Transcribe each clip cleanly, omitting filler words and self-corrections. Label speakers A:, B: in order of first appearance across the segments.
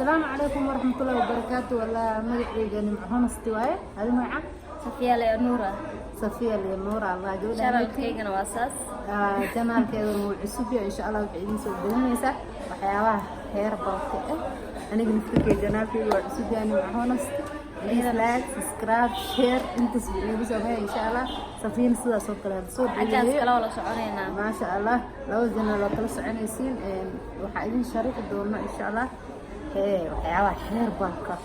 A: Asalaamu calaykum waraxmatullahi wabarakaatu. Walaa magacayga Nimco Honesti waaye. Adi magaca?
B: Safiya Leonuura.
A: Safiya Leonuura, Allah gabadha.
B: Channelkaygana waa saas.
A: Channelkeedana wuu cusub yahay. Insha Allah waxay idin soo gelinaysaa waxyaabaha herbalka ah. Aniga naftirkay channelkayga waa cusub yahay, Nimco Honesti. Please like, subscribe, share, intaas buu iigu sameeya insha Allah. Safiina sidaas oo kale soo
B: xaggaas
A: dhaweeyo.
B: Kale waa la soconaynaa.
A: Maasha Allah, laba channel oo kala soconaysiin. Waxaa idin sharixi doona insha Allah hee waxyaabaha herbalka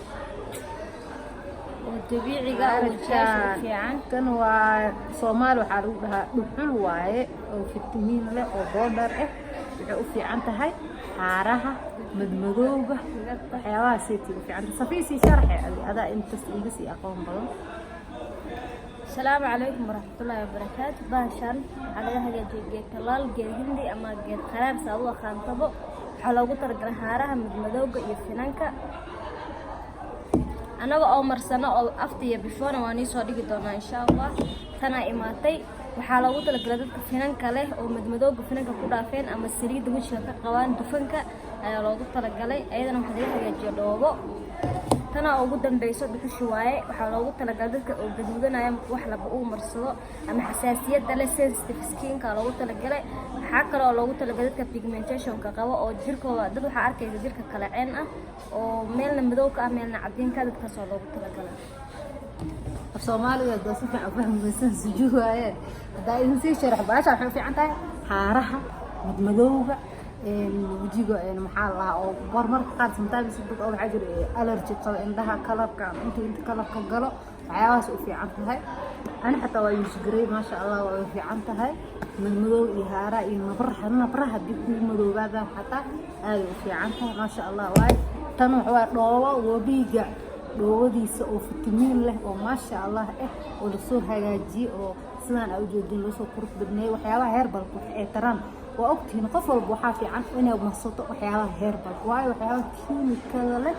B: oo dabiiciga oo wajiyaasha u fiican.
A: Kan waa Soomaali waxaa lagu dhahaa dhuxul waaye, oo fitamiin leh oo powder ah. Waxay u fiican tahay haaraha, madmadowga, waxyaabaha seeti u fiican tahay. Safii, sii sharaxe adaa intaas iiga sii aqoon badan.
B: Asalaamu calaykum waraxmatullaahi wabarakaatu. Bahashan waxaa laga hagaajiyay geed talaal, geed hindi ama geed qaraar saad u aqaantabo. Waxaa loogu talagalay haaraha, madmadowga iyo finanka. Annaga oo marsano oo after iyo beforena waa nii soo dhigi doonaa insha Allah. Tanaa imaatay. Waxaa loogu talagalay dadka finanka leh oo madmadowga, finanka ku dhaafeen ama saliidda wejiga ka qabaan, dufanka ayaa loogu talagalay. Ayadana waxaa laga hagaajiya dhoobo. Tana ugu dambeyso dhuxushi waaye. Waxaa loogu talagalay dadka oo gaduudanaya marka wax laba uu marsado ama xasaasiyadda leh, sensitive skinka loogu talagalay. Waxaa kale oo loogu talagalay dadka pigmentationka qabo oo jirkooda, dad waxaa arkaysa jirka kala ceen ah oo meelna madow ka ah, meelna cadiin ka ah, dadkaas oo loogu talagalay.
A: Af Soomaaliga haddaa si fiican u fahmaysan sujuud waaye. Haddaa idin sii sharax, baasha waxay u fiican tahay haaraha, madmadowga, wejiga, maxaa la dhahaa, oo marmarka qaar sometimes dad oo waxaa jira allergy qaba, indhaha colorka intuu inta colorka galo, waxyaabahaas u fiican tahay. Ani xataa waa use garay, maasha Allah, waa u fiican tahay madmadow iyo haaraha iyo nabraha. Nabraha haddii kugu madoobaadaan xataa aaday u fiican tahay, maasha Allah waaye. Tan waxa waaye dhoobo webiga dhoobadiisa oo fitamiin leh oo maasha Allah ah oo lasoo hagaajiyey oo sidaan aa ujeedin loosoo qurux badneeyey. Waxyaabaha herbalka wax ay taraan waa ogtihiin. Qof walba waxaa fiican inay marsato waxyaabaha herbalka, waayo waxyaabaha kiimikada leh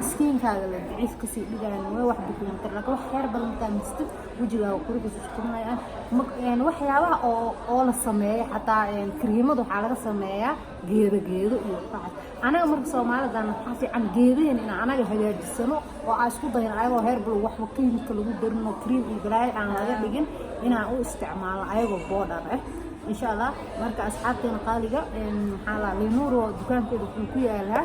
A: skinkaaga la daciif kasii dhigayaan way wax bikumatar, laakiin wax herbal markaa marsatid wejigaaga quruxdiisa isku qabanayaan. Waxyaabaha oo la sameeyo xataa kariimada waxaa laga sameeyaa geedo, geedo iyo waxaas. Anaga marka Soomaalidan waxaa fiican geedaheen inaan anaga hagaajisano oo aan isku dayno ayagoo herbal, waxba kiimika lagu darin oo cream iyo balaayo aan laga dhigin, inaan u isticmaalno ayagoo powder ah insha Allah. Marka asxaabteena qaaliga, maxaa la Leonuro dukaankeeda wuxuu ku yaalaa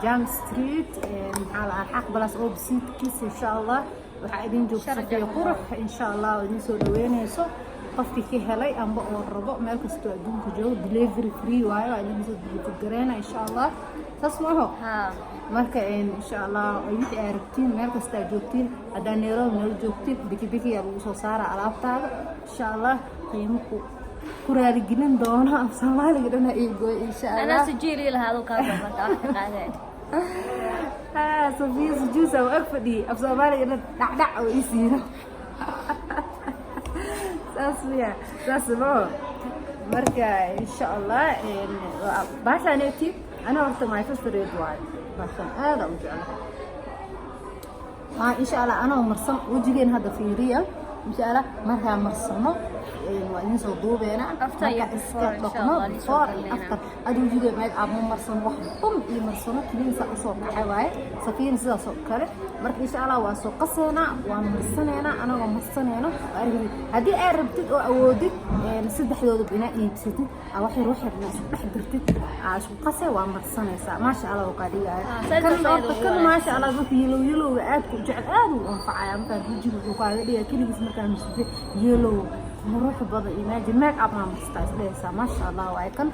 A: Jam Street, maxaa la Xaq Plus opposite. Insha Allah waxaa idin joogta Safiya Qurux, insha Allah oo idin soo dhaweynayso. Qofkii ka helay amba oo rabo, meel kastoo adduunka joogo delivery free waayo, waa idin soo delivery gareyna insha Allah. Saas ma aho? Marka insha Allah wixii aad rabtiin, meel kasta aad joogtiin, haddaa Nairobi nala joogtiin, bikibikiyaa lagu soo saara alaabtaada insha Allah, qiimo ku raaligelin doono. Af Soomaaliga dhana ii gooy insha Allah.
B: Anaa sujiili lahaa, aduu kaa marka wax ka qaadeen.
A: Safiya sujuusa oo ag fadhiyey, af Soomaaliga dhan dhacdhac oo ii siino. Saas miya? Saas ma. Marka insha Allah baashaaneti ana horta my favorite waayo, baashaan aada u jeclahay. Waa insha Allah anoo marsan wejigeena hadda fiiriya. Insha Allah markaa marsano waa idin soo duubeena.
B: After iyo
A: marka iska
B: before, insha
A: dhaqno.
B: Allah, idin soo
A: Before iyo
B: gelinayna.
A: after. Hada wejiga make up ma marsano, wax bum iyo marsano kaliinsa usoo baxay waaye. Safiina sidaas oo kale. Marka insha Allah waa soo qaseynaa, waa marsaneynaa. Anagoo marsaneyno waa argay. Haddii aad rabtid oo awoodid saddexdooda inaa iibsatid, aa wax yar wax yar inaa isku dhex dirtid, aa isku qase, waa marsanaysaa, maasha Allah oo kaa dhigaya.
B: Ah, saas
A: kan
B: ayada
A: horta
B: ugu
A: kan
B: wanaagsan.
A: Maasha Allah, dadka yellow yellowga aadka u jecel aad uu anfacaya. Markaa wejiga wuxuu kaaga dhigaya keligiis markaa marsatid yellow qurux badan. Imagine make up maa marstaa isdhehaysaa, maasha Allah waaye kan.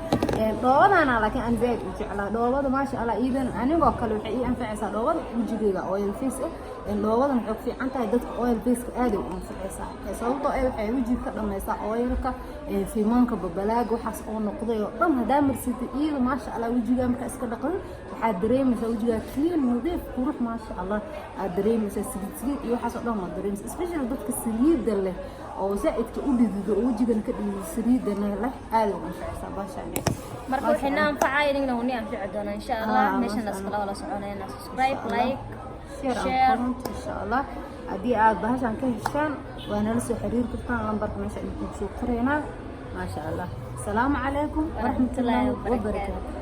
A: Dhoobadana laakiin aan zaaid u jeclaa dhoobada, maasha Allah. Iidan anigoo kale waxay ii anfacaysaa dhoobada, wejigayga oil face ah. Dhoobadan waxay ku fiican tahay dadka oil faceka aaday u anfacaysaa, sababtoo ah waxay wejiga ka dhamaysaa oilka, fimanka, babalaaga, waxaas oo noqday oo dhan. Haddaa marsatid iyada, maasha Allah, wejigaa markaa iska dhaqdid waxaad dareemaysaa wejigaa clean, nadiif, qurux, maasha Allah aad dareemaysaa. Saliid saliid iyo waxaas oo dhan waad dareemaysaa, especially dadka saliidda leh oo zaa'idka u dhidido oo wejigana ka dhidido, saliidda leh aaday u anfacaysaa baashaan.
B: Marka wixii na anfacaya inagna wuu ni anfici doonaa insha Allah.
A: Ah,
B: meeshan
A: maasha
B: iskala wada soconayna. Subscribe, like,
A: share and
B: share.
A: Comment insha Allah. Haddii aad bahashan ka heshaan waa nala soo xiriiri kartaan lambarka meesha idinku soo qoraynaa. Maasha Allah. Asalaamu calaykum waraxmatullaahi wabarakaatu.